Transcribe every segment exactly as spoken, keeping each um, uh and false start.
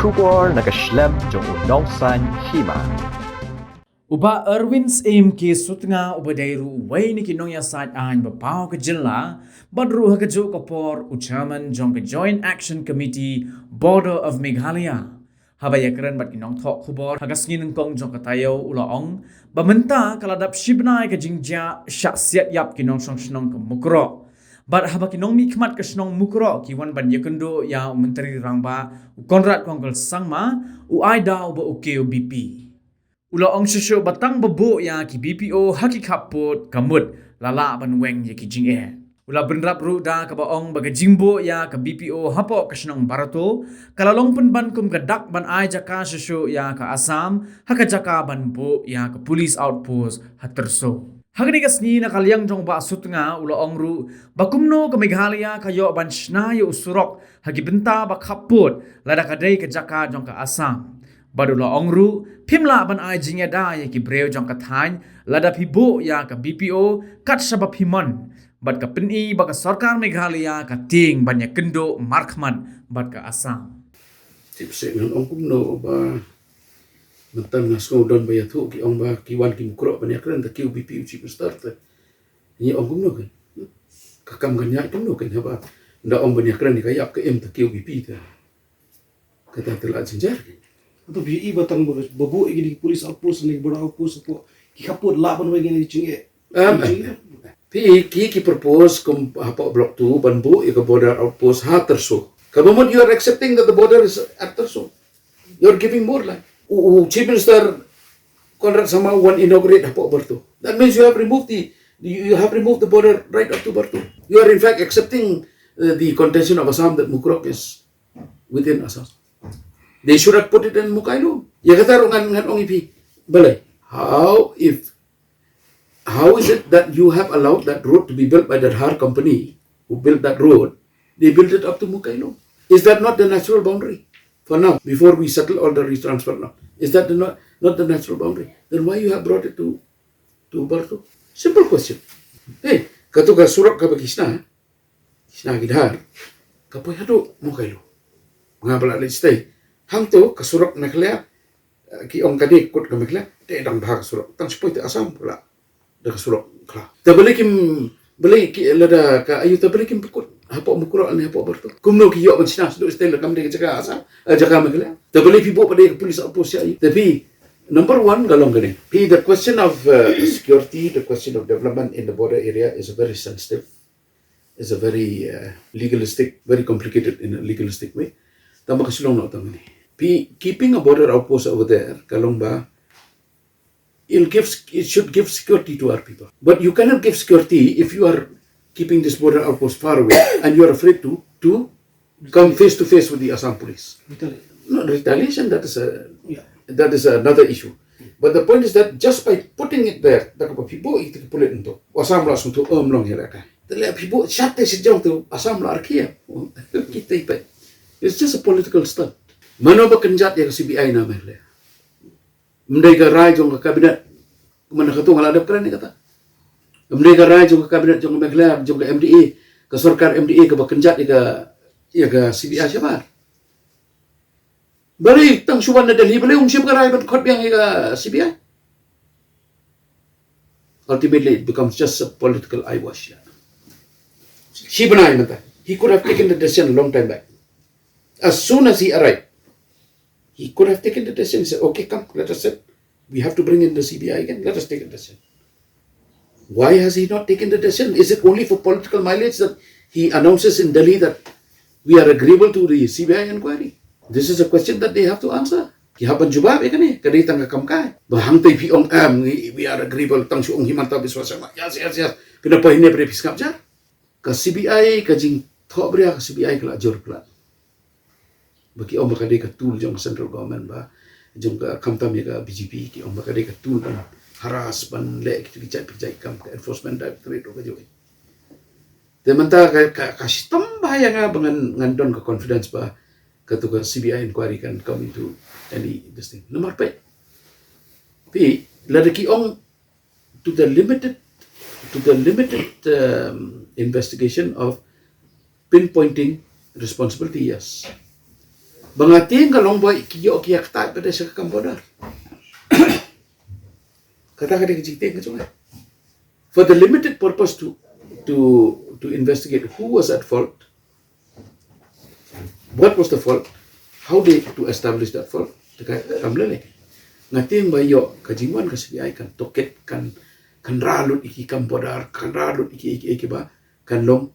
Khubor na ka shlem jong u nongsaiñ hima. U Bah Erwin Syiem K Sutnga uba dei ruh uwei na ki nongïasaid aiñ ba paw ka jylla, bad ruh ha kajuh ka por u chairman jong ka Joint Action Committee Border of Meghalaya, haba ïakren bad ki nongthoh khubor ha ka sngi nyngkong jong ka taïew u la ong ba mynta ka la dap shi bnai ka jingjia shah siat ïap ki nongshong shnong ka Mukroh. Bad haba ki nongmihkhmat ka shnong Mukroh ki wan ban ïakynduh ïa u Myntri Rangbah u Conrad Kongkal Sangma, u ai daw ba u kiew B P. U la ong shuh shuh ba tang ba buh ïa ki B P O ha ki khappud ka mut la lah ban weng ïa ki jingeh. U la bynrap ruh da kaba ong ba ka jingbuh ïa ka B P O hapoh ka shnong Barato ka la long pynban kum ka dak ban ai jaka shuh shuh ïa ka Assam ha ka jaka ban buh ïa ka police outpost ha Tyrso. Ha kane ka sngi na ka liang jong Bah Sutnga u la ong ruh ba kumno ka Meghalaya ka ïoh ban shna ïa u surok ha ki bynta ba khappud lada ka dei ka jaka jong ka Assam. Bad u la ong ruh, phim lah ban ai jingïada ïa ki briew jong ka thaiñ lada phi buh ïa ka B P O kat shaba phi mon. Bad ka pyni ba ka sorkar Meghalaya ka tieng ban ïakynduh markhmat bad ka Assam. Tip seh ngan ong kumno ba mynta nga sngew don ba ïathuh ki ong ba ki wan ki Mukroh ban ïakren, te kiew B P u Chief Minister te. Ngi ong kumno kan? Ka kam kan ïa kumno kan haba nda ong ban ïakren ka ïap ka im te kiew B P te. Kata te la jynjar kan. Atu phi i ba tang ba ba buh ïa ki police outpost ne border outpost hapoh ki khappud lah ban weng ïa ki jingeh. Am, am. Phi ki ki propose kum hapoh block two ban buh ïa ka border outpost ha Tyrso. Kaba mut you are accepting that the border is at Tyrso. You are giving more land. U, u Chief Minister Conrad Sangma wan inaugurate hapoh Barato. That means you have removed the you, you have removed the border right up to Barato. You are in fact accepting uh, the contention of Assam that Mukroh is within Assam. They should have put it in Mukailung. Ïa kata ruh ngan ngan ong ïa phi. Balei? How if how is it that you have allowed that road to be built by the Dhar company who built that road? They built it up to Mukailung. Is that not the natural boundary for now? Before we settle all the retransfer now, is that the not not the natural boundary? Then why you have brought it to to Barato? Simple question. Hey, katu ka surok ka bagi sna. Sna ki Dhar ka poi haduh Mukailung. Nga ba la leit stay hangto ka surok Meghalaya. Ki ong ka dei kut ka Meghalaya te dang bha ka surok tang shu poi te Assam pula da ka surok khla. Te balei kim balei ki lada ka ayu te balei kim pekut hapoh Mukroh ne hapoh Barato. Kumno ki ïoh ban sna sduk stay la kam dei ka jaka Assam, eh, jaka Meghalaya. Te balei phi buh pat dei ka police outpost ïa ayu te phi. Number one ka long kane phi the question of uh, security, the question of development in the border area is a very sensitive is a very uh, legalistic, very complicated in a legalistic way. Tama ka shlong na tang ni. Keeping a border outpost over there, ka long ba, it'll give, it should give security to our people. But you cannot give security if you are keeping this border outpost far away and you are afraid to to come face to face with the Assam police. Retaliation. Not retaliation, that is a yeah. That is another issue. But the point is that just by putting it there, da kaba phi buh ïa ki pulit nto. Assam la sngewthuh ym long hi la ka. Te leh phi buh shat te sha jrong te Assam la arkia. Kita ipai. It's just a political stunt. Mano ba kynjat ïa ka C B I na Meghalaya? Ym dei ka rai jong ka kabinet. Kumne ka tung la dep kren ïa kata. Ym dei ka rai jong ka kabinet jong ka Meghalaya, jong ka M D A, ka sorkar M D A kaba kynjat ïa ka ïa ka C B I shabar. Balei tang shu wan na Delhi, balei um shim ka rai ban khot biang ïa ka C B I? Ultimately, it becomes just a political eyewash. Shi bnai mynta. He could have taken the decision a long time back. As soon as he arrived, he could have taken the decision. He said, "Okay, come, let us sit. We have to bring in the C B I again. Let us take a decision." Why has he not taken the decision? Is it only for political mileage that he announces in Delhi that we are agreeable to the C B I inquiry? This is a question that they have to answer. Ki hap ban jubab ïa kane, ka dei tang ka kam kai. Ba hangtei phi ong em, we are agreeable, tang shu ong Himanta Biswa Sarma. Yes, yes, yes. Phi na poi ne bre phi sngap ja. Ka C B I, ka jingthoh bria ka C B I ka la jur pla. Ba ki ong ba ka dei ka tool jong ka central government ba jong ka khamtam ïa ka B J P ki ong ba ka dei ka tool ban harass ban leh ki ki jait ki jait kam ka enforcement directorate ka jong. Te mynta ka ka, ka shitom ba ïa nga ba ngan ngan don ka confidence ba ka tu ka C B I inquiry kan come into any this thing. Namar phi phi lada ki ong to the limited to the limited um, investigation of pinpointing responsibility, yes. Ba nga tieng ka long ba ki ïoh ki ïa ktah pat sha ka kam border. Kata ka dei ka jingtieng ka jong nga. For the limited purpose to to to investigate who was at fault, what was the fault, how they to establish that fault. Te ka kam lei lei. Nga tieng ba ïoh ka jingwan ka C B I kan tohkit, kan kan rah lut ïa ki kam border, kan rah lut ïa ki ïa ki ïa ki ba kan long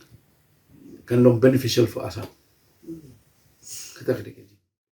kan long beneficial for Assam. Kata ka dei ka